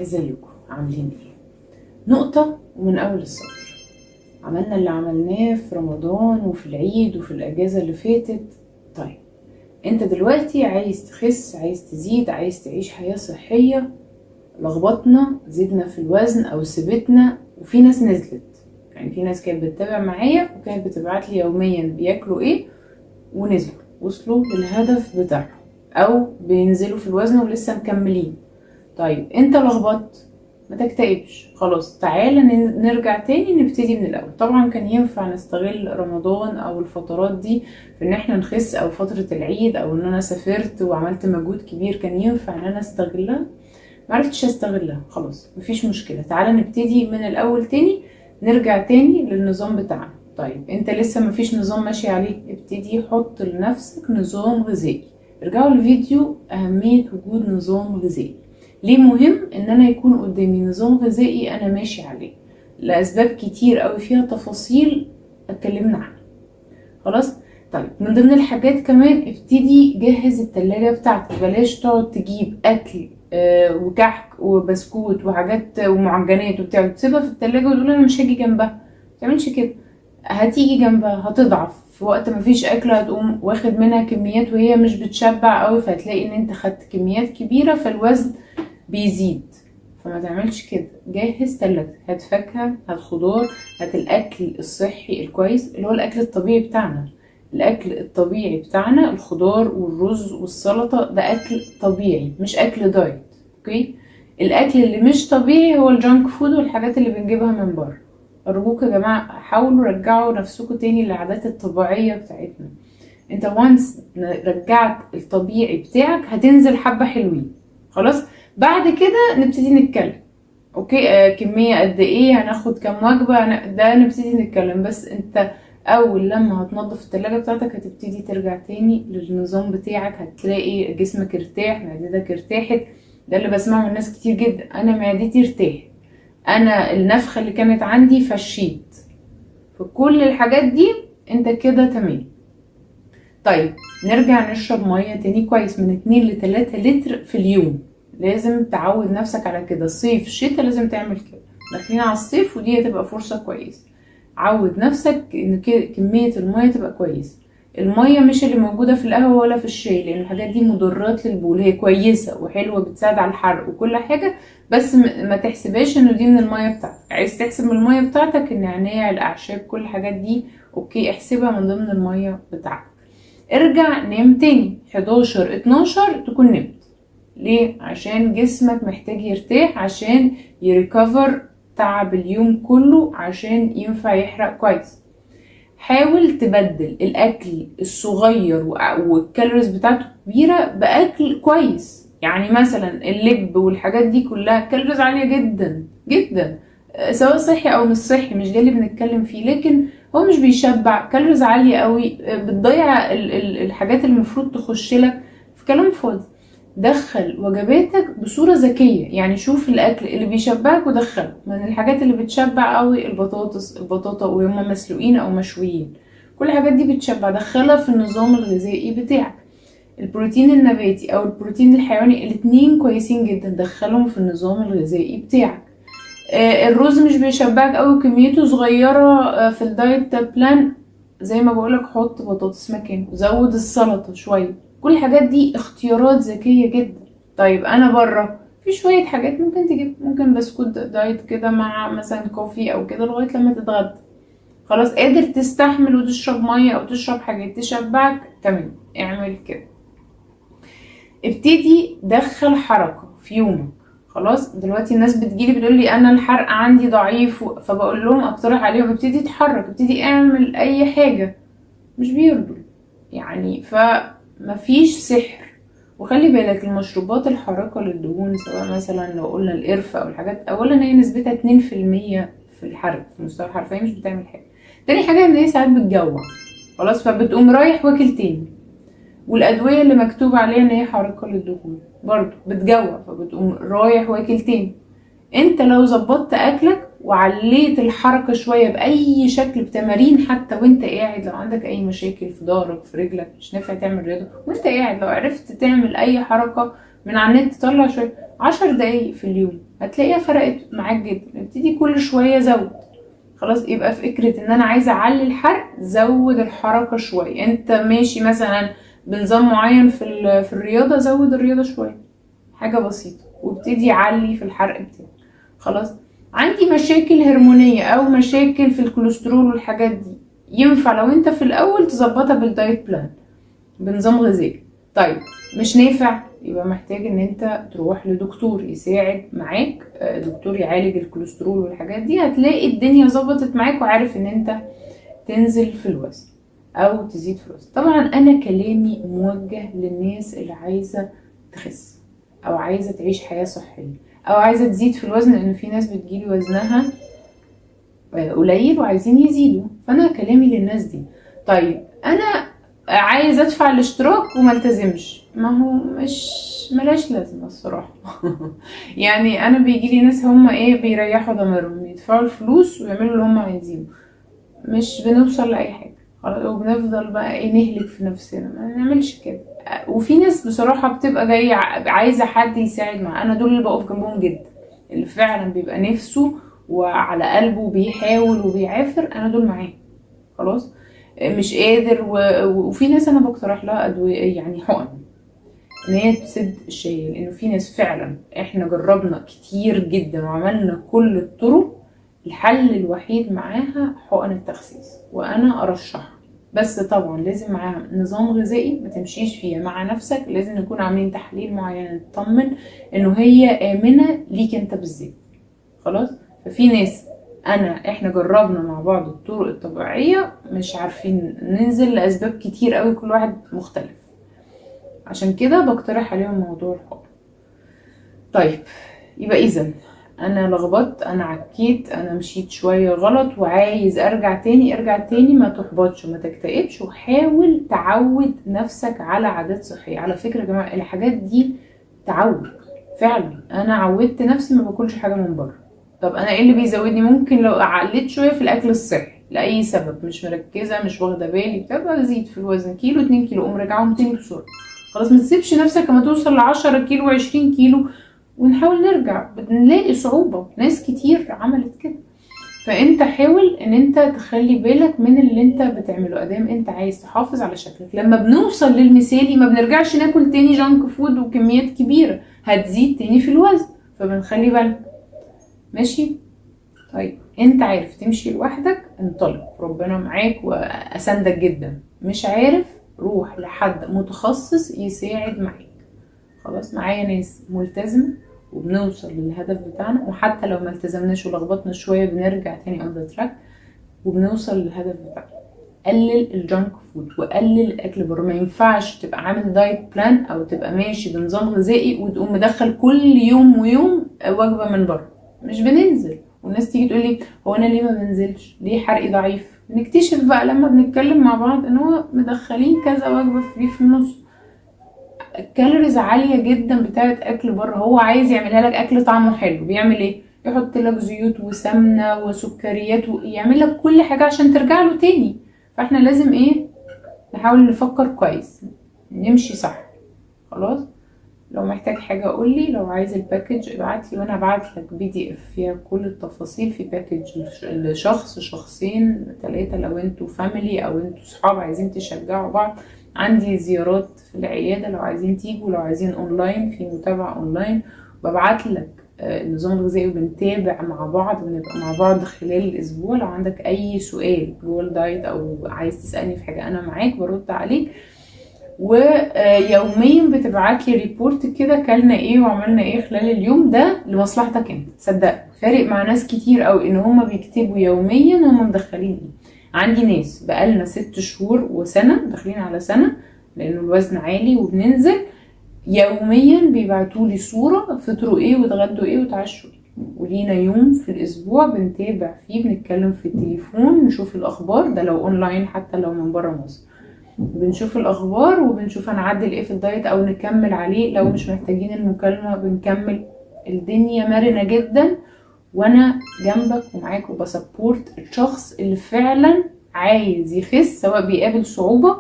ازيكم عاملين ايه؟ نقطة ومن اول السطر. عملنا اللي عملناه في رمضان وفي العيد وفي الاجازة اللي فاتت. طيب انت دلوقتي عايز تخس، عايز تزيد، عايز تعيش حياة صحية. لخبطنا، زدنا في الوزن او سبتنا، وفي ناس نزلت. يعني في ناس كانت بتتابع معايا وكانت بتبعت لي يوميا بياكلوا ايه ونزلوا، وصلوا للهدف بتاعهم او بينزلوا في الوزن ولسه مكملين. طيب انت لخبطت، ما تكتئبش، خلاص تعالى نرجع تاني نبتدي من الاول. طبعا كان ينفع نستغل رمضان او الفترات دي في ان احنا نخس، او فترة العيد، او ان انا سافرت وعملت مجهود كبير، كان ينفع ان انا استغلها. معرفتش استغلها، خلاص مفيش مشكلة، تعالى نبتدي من الاول تاني، نرجع تاني للنظام بتاعنا. طيب انت لسه مفيش نظام ماشي عليه، ابتدي حط لنفسك نظام غذائي. ارجعوا لفيديو اهمية وجود نظام غذائي. ليه مهم ان انا يكون قدامي نظام غذائي انا ماشي عليه؟ لاسباب كتير قوي فيها تفاصيل اتكلمنا عنها. خلاص؟ طيب من ضمن الحاجات كمان ابتدي جهز التلاجة بتاعتك. بلاش تقعد تجيب اكل، وكحك وبسكوت وحاجات ومعجنات وبتاع وتسيبها في التلاجة وتقول انا مش هاجي جنبها. ما تعملش كده، هتيجي جنبها هتضعف. في وقت ما فيش اكل هتقوم واخد منها كميات وهي مش بتشبع قوي، فهتلاقي ان انت خدت كميات كبيرة فالوزن بيزيد. فما تعملش كده، جهز تلاجتك، هات فاكهة، هات خضار، هات الاكل الصحي الكويس اللي هو الاكل الطبيعي بتاعنا. الاكل الطبيعي بتاعنا الخضار والرز والسلطة، ده اكل طبيعي مش اكل diet. okay؟ الاكل اللي مش طبيعي هو ال junk food والحاجات اللي بنجيبها من بره. ارجوك يا جماعة حاولوا رجعوا نفسكم تاني للعادات الطبيعية بتاعتنا. انت once رجعت الطبيعي بتاعك هتنزل حبة حلوين. خلاص؟ بعد كده نبتدي نتكلم. okay، كمية قد ايه، هناخد كام وجبة، ده نبتدي نتكلم. بس انت اول لما هتنظف التلاجة بتاعتك هتبتدي ترجع تاني للنظام بتاعك، هتلاقي جسمك ارتاح، معدتك ارتاحت. ده اللي بسمعه من ناس كتير جدا، انا معدتي ارتاحت، انا النفخة اللي كانت عندي فشيت. فكل الحاجات دي انت كده تمام. طيب نرجع نشرب مية تاني كويس، من 2 لتلاتة لتر في اليوم. لازم تعود نفسك على كده، صيف شتا لازم تعمل كده. داخلين على الصيف ودي هتبقى فرصة كويسة. عود نفسك ان كمية المية تبقى كويسة. المية مش اللي موجودة في القهوة ولا في الشاي، لان الحاجات دي مضرات للبول. هي كويسة وحلوة بتساعد على الحرق وكل حاجة، بس ما تحسبهاش انه دي من المية بتاعتك. عايز تحسب من المية بتاعتك النعناع، الاعشاب، كل الحاجات دي okay، احسبها من ضمن المية بتاعتك. ارجع نام تاني 11 12 تكون نمت. ليه؟ عشان جسمك محتاج يرتاح، عشان ي recover تعب اليوم كله، عشان ينفع يحرق كويس. حاول تبدل الاكل الصغير وال calories بتاعته كبيرة باكل كويس. يعني مثلا اللب والحاجات دي كلها calories عالية جدا جدا، سواء صحي او مش صحي، مش ده اللي بنتكلم فيه، لكن هو مش بيشبع، calories عالية قوي، بتضيع الحاجات اللي المفروض تخش لك في كلام فاضي. دخل وجباتك بصورة ذكية، يعني شوف الأكل اللي بيشبعك ودخله. من الحاجات اللي بتشبع قوي البطاطس، البطاطا وهم مسلوقين أو مشويين، كل الحاجات دي بتشبع، دخلها في النظام الغذائي بتاعك. البروتين النباتي أو البروتين الحيواني الاتنين كويسين جدا، دخلهم في النظام الغذائي بتاعك. الرز مش بيشبعك قوي، كميته صغيرة، في ال diet plan زي ما بقولك حط بطاطس مكانه، زود السلطة شوية. كل الحاجات دي اختيارات ذكية جدا. طيب انا بره في شوية حاجات ممكن تجيب، ممكن بسكوت diet كده مع مثلا coffee او كده لغاية لما تتغدى. خلاص قادر تستحمل وتشرب مية او تشرب حاجات تشبعك، تمام، اعمل كده. ابتدي دخل حركة في يومك. خلاص دلوقتي الناس بتجيلي بتقول لي انا الحرق عندي ضعيف، فبقول لهم اقترح عليهم ابتدي اتحرك، ابتدي اعمل اي حاجة، مش بيرضوا يعني. فمفيش سحر. وخلي بالك المشروبات الحارقة للدهون، سواء مثلا لو قلنا القرفة او الحاجات، اولا هي نسبتها اتنين في المية في الحرق، في مستوى الحرق، فهي مش بتعمل حاجة. تاني حاجة ان هي ساعات بتجوع، خلاص فبتقوم رايح واكل تاني. والادوية اللي مكتوب عليها ان هي حارقة للدهون برضو بتجوع، فبتقوم رايح واكل تاني. انت لو ظبطت اكلك وعليت الحركة شوية بأي شكل، بتمارين حتى وانت قاعد، لو عندك اي مشاكل في ظهرك في رجلك مش نافع تعمل رياضة وانت قاعد، لو عرفت تعمل اي حركة من على النت طلع شوية 10 دقايق في اليوم، هتلاقيها فرقت معاك جدا. ابتدي كل شوية زود. خلاص، يبقى فكرة ان انا عايزه اعلي الحرق، زود الحركة شوية. انت ماشي مثلا بنظام معين في الرياضة، زود الرياضة شوية، حاجة بسيطة، وابتدي علي في الحرق بتاعك. خلاص، عندي مشاكل هرمونيه او مشاكل في الكوليسترول والحاجات دي، ينفع لو انت في الاول تظبطها بال diet plan، بنظام غذائي. طيب مش نافع، يبقى محتاج ان انت تروح لدكتور يساعد معاك، دكتور يعالج الكوليسترول والحاجات دي. هتلاقي الدنيا ظبطت معاك وعارف ان انت تنزل في الوزن او تزيد في الوزن. طبعا انا كلامي موجه للناس اللي عايزه تخس او عايزه تعيش حياة صحية او عايزه تزيد في الوزن، لان في ناس بتجيلي وزنها قليل وعايزين يزيدوا، فانا كلامي للناس دي. طيب انا عايز ادفع الاشتراك وما التزمش، ما هو مش ملاش لازمه الصراحة. يعني انا بيجيلي ناس هم ايه، بيريحوا ضميرهم، يدفعوا الفلوس ويعملوا اللي هم عايزينه، مش بنوصل لاي حاجة خلاص، وبنفضل بقى ايه نهلك في نفسنا. ما نعملش كده. وفي ناس بصراحة بتبقى جاية عايزه حد يساعد معاها، انا دول اللي بقف جنبهم جدا، اللي فعلا بيبقى نفسه وعلى قلبه بيحاول وبيعافر، انا دول معاه. خلاص مش قادر وفي ناس انا بقترح لها ادوية، يعني حقن ان هي تسد الشهية، لانه في ناس فعلا احنا جربنا كتير جدا وعملنا كل الطرق، الحل الوحيد معاها حقن التخسيس، وانا ارشحها. بس طبعا لازم معاها نظام غذائي ما تمشيش فيها مع نفسك، لازم نكون عاملين تحليل معين نطمن انه هي امنه ليك انت بالذات. خلاص، ففي ناس احنا جربنا مع بعض الطرق الطبيعية، مش عارفين ننزل لاسباب كتير قوي، كل واحد مختلف، عشان كده بقترح عليهم موضوع الحقن. طيب يبقى اذا انا لخبطت، انا عكيت، انا مشيت شوية غلط وعايز ارجع تاني، ارجع تاني، ما تحبطش وما تكتئبش، وحاول تعود نفسك على عادات صحية. على فكرة يا جماعة الحاجات دي تعود فعلا، انا عودت نفسي ما باكلش حاجة من بره. طب انا ايه اللي بيزودني؟ ممكن لو عقلت شوية في الاكل الصحي لاي سبب، مش مركزه، مش واخده بالي، بتبقى بزيد في الوزن كيلو 2 كيلو، اقوم راجعهم تاني بسرعة. خلاص ما تسيبش نفسك اما توصل ل10 كيلو 20 كيلو ونحاول نرجع، بنلاقي صعوبة، ناس كتير عملت كده. فانت حاول ان انت تخلي بالك من اللي انت بتعمله ادام انت عايز تحافظ على شكلك. لما بنوصل للمثالي ما بنرجعش ناكل تاني junk food وكميات كبيرة، هتزيد تاني في الوزن، فبنخلي بالنا. ماشي؟ طيب انت عارف تمشي لوحدك، انطلق، ربنا معاك واسندك جدا. مش عارف، روح لحد متخصص يساعد معاك. خلاص، معايا ناس ملتزمة وبنوصل للهدف بتاعنا، وحتى لو ما التزمناش ولخبطنا شوية بنرجع تاني on the track وبنوصل للهدف بتاعنا. قلل ال junk food وقلل الاكل بره. ما ينفعش تبقى عامل diet plan او تبقى ماشي بنظام غذائي وتقوم مدخل كل يوم ويوم وجبة من بره، مش بننزل. والناس تيجي تقول لي هو انا ليه ما بنزلش، ليه حرقي ضعيف؟ نكتشف بقى لما بنتكلم مع بعض ان هو مدخلين كذا وجبة free في النص، calories عالية جدا بتاعت اكل بره. هو عايز يعملها لك اكل طعمه حلو، بيعمل ايه؟ يحط لك زيوت وسمنه وسكريات ويعمل لك كل حاجة عشان ترجع له تاني. فاحنا لازم ايه؟ نحاول نفكر كويس، نمشي صح. خلاص، لو محتاج حاجة قولي، لو عايز ال package ابعتلي وانا ابعتلك PDF فيها كل التفاصيل. في package لشخص، شخصين، 3، لو انتوا family او انتوا صحاب عايزين تشجعوا بعض. عندي زيارات في العيادة لو عايزين تيجوا، لو عايزين اونلاين في متابعة اونلاين. ببعتلك النظام الغذائي وبنتابع مع بعض، بنبقى مع بعض خلال الاسبوع. لو عندك اي سؤال جوه ال diet او عايز تسألني في حاجة انا معاك برد عليك. ويوميا بتبعت لي report كده كلنا ايه وعملنا ايه خلال اليوم ده، لمصلحتك انت. صدق فارق مع ناس كتير قوي ان هما بيكتبوا يوميا هما مدخلين ايه. عندي ناس بقالنا 6 شهور وسنة، داخلين على سنة، لانه الوزن عالي وبننزل، يوميا بيبعتولي صورة فطروا ايه واتغدوا ايه وتعشوا ايه. ولينا يوم في الاسبوع بنتابع فيه، بنتكلم في التليفون، نشوف الاخبار، ده لو اونلاين حتى لو من بره مصر بنشوف الاخبار وبنشوف هنعدل ايه في ال diet او نكمل عليه. لو مش محتاجين المكالمة بنكمل. الدنيا مرنة جدا، وانا جنبك ومعاك وب support الشخص اللي فعلا عايز يخس، سواء بيقابل صعوبة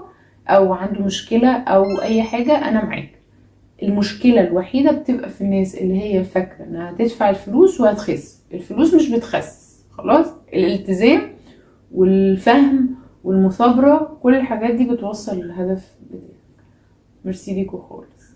او عنده مشكلة او اي حاجة، انا معاك. المشكلة الوحيدة بتبقى في الناس اللي هي فاكرة انها هتدفع الفلوس وهتخس. الفلوس مش بتخسس، خلاص. الالتزام والفهم والمثابرة، كل الحاجات دي بتوصل للهدف بتاعك. ميرسي ليكوا خالص.